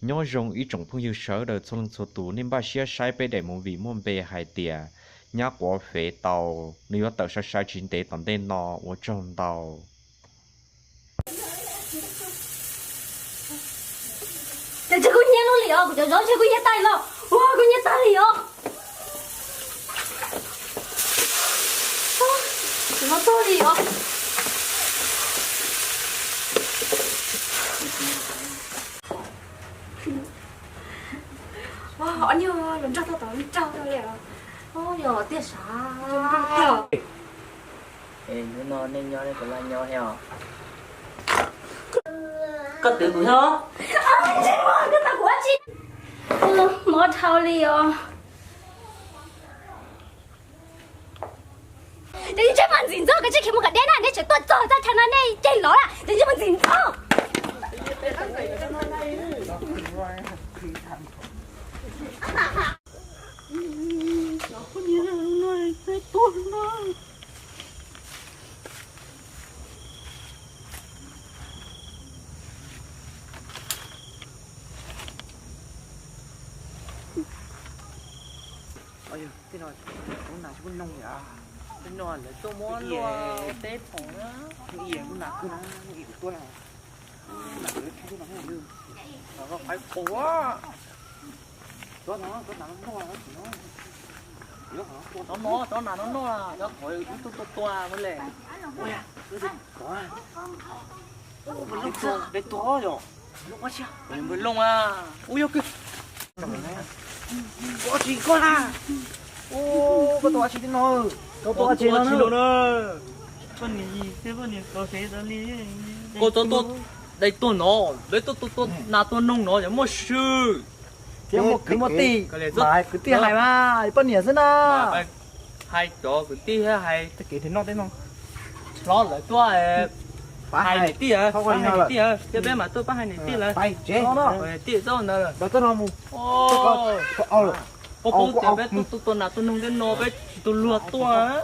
Nyob zoo ib tsoom phooj ywg sawv daws txhua leej txhua tus, nej npaj siab saib peb daim movie muaj npe hais tias Nyab Quav Fev Tau, nws yuav tawm sai sai tsis ntev tom ntej no, ua tsaug ntau. Ces kuv nyiav lub li os, kuv cov zaub ces kuv nyiav tag li los, ua kuv nyiav tag li os. Kuv no tag li os. Ua, ob niag los nrog tau tom nrog tau li os. Yog tiaj sav. Hnub no nej nyob nej puas laj nyob thiab os? Koj twv kuv thiab os. Mob dhau li os. Ces ntsej muag ntxim ntxub, koj tsis khiav mus kom deb na, neb tseem tuaj txog txaj chaw no nej ceg lov lawm, ces ntsej muag ntxim ntxub. Tej no, tej no lawv tuaj muab luaj teb pom na. Ib yam lub nas kawg na, ib yam tuaj na. Qhov qais qus. Cov no, cov nas no noj, cov qhov wb tuaj tua tua mus le. Npawg Looj a. Ub yog kawg. Koj tsis koj na. Koj tua tsis no. Koj tua tsis no na. Koj txhob tuaj dai tuaj no, peb tuaj tua nas tua noog no yog muaj swm. Thiab muaj kwv muaj tij, mas kwv tij hais mas poj niam xwb na. Hais cov kwv tij thiab hais tag kev no tej no. Hlob lawv tuaj, pab hais niam tij, pab hais niam tij, thiab peb mam tuaj pab hais niam tij lawm. Niam tij txob ntawd lawm. Poob poob tias peb tuaj tua nas tua noog tej no peb tsis tu luag tuaj.